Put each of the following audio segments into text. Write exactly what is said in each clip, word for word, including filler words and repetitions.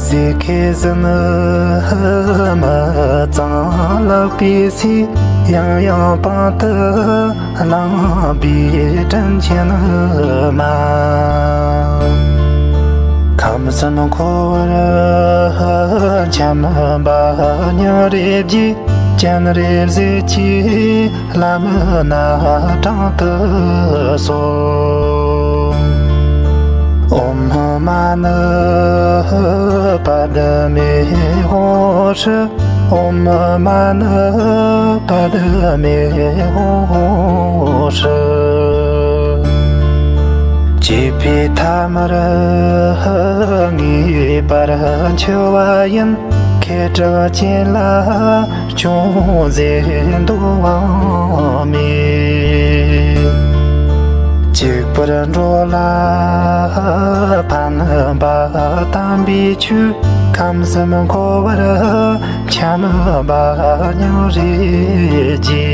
ཚེ་ཁེ་ཟིན་མི་གཙང་ལག་པའི་ཚེ། ཡང་ཡང་པང་དུ་བླངས་པའི་དྲིན་ཆེན་མ། ཁམས་གསུམ་འཁོར་བར་འཁྱམས་པ་སྙིང་རེ་རྗེ། སྤྱན་རས་གཟིགས་ཀྱི་ལམ་སྣ་དྲུང་དུ་གསོལ། ཨོཾ་མ་ཎི་པདྨེ་ཧཱུྃ་ཧྲཱིཿ། ཨོཾ་མ་ཎི་པདྨེ་ཧཱུྃ་ཧྲཱིཿ། བཅས་པའི་ཐ་མར་ངེས་པར་འཆི་བ་ཡིན། མཁས་གྲགས་ཅན་ལ་ཅུང་ཟད་འདོད་པ་མེད། གཅིག་པུར་འགྲོ་ལ་ཕན་པ་དམ་པའི་ཆོས། ཁམས་གསུམ་འཁོར་བར་འཁྱམས་པ་སྙིང་རེ་རྗེ།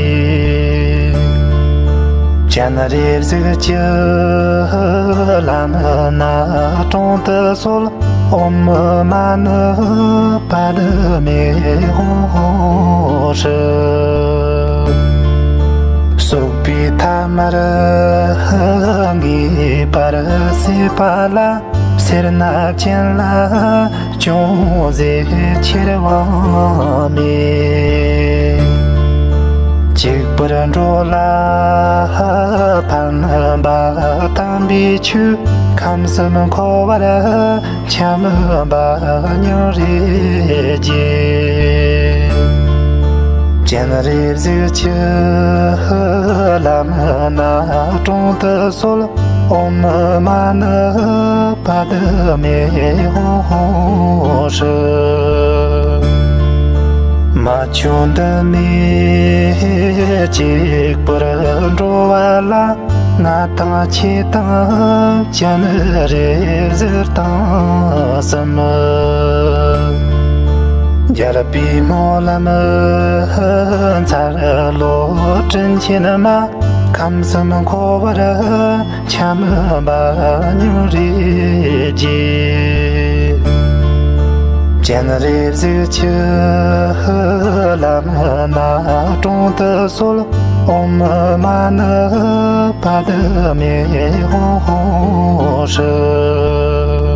སྤྱན་རས་གཟིགས་ཀྱི་ལམ་སྣ་དྲུང་དུ་གསོལ། ཨོཾ་མ་ཎི་པདྨེ་ཧཱུྃ་ཧྲཱིཿ། སོགས་པའི་ཐ་མར་ངེས་པར་སྲིད་པ་ལ། སེར་སྣ་ཅན་ལ་ཅུང་ཟད་ཆེར་དབང་མེད། གཅིག་པུར་འགྲོ་ལ་ཕན་པ་དམ་པའི་ཆོས། ཁམས་གསུམ་འཁོར་བར་འཁྱམས་པ་སྙིང་རེ་རྗེ། སྤྱན་རས་གཟིགས་ཀྱི་ལམ་སྣ་དྲུང་དུ་གསོལ། ཨོཾ་མ་ཎི་པདྨེ་ཧཱུྃ་ཧྲཱིཿ། མ་བཅོམ་ལྡན་འདས་གཅིག་པུར་འགྲོ་བ་ལ། ང་དང་ཁྱེད་དང་སྤྱན་རས་གཟིགས་དང་གསུམ། རྒྱལ་པོའི་སྨོན་ལམ་འཚལ་ལོ་དྲིན་ཆེན་མ། ཁམས་གསུམ་འཁོར་བར་འཁྱམས་པ་སྙིང་རེ་རྗེ། སྤྱན་རས་གཟིགས་ཀྱི་ལམ་སྣ་དྲུང་དུ་གསོལ། ཨོཾ་མ་ཎི་པདྨེ་ཧཱུྃ་ཧྲཱིཿ།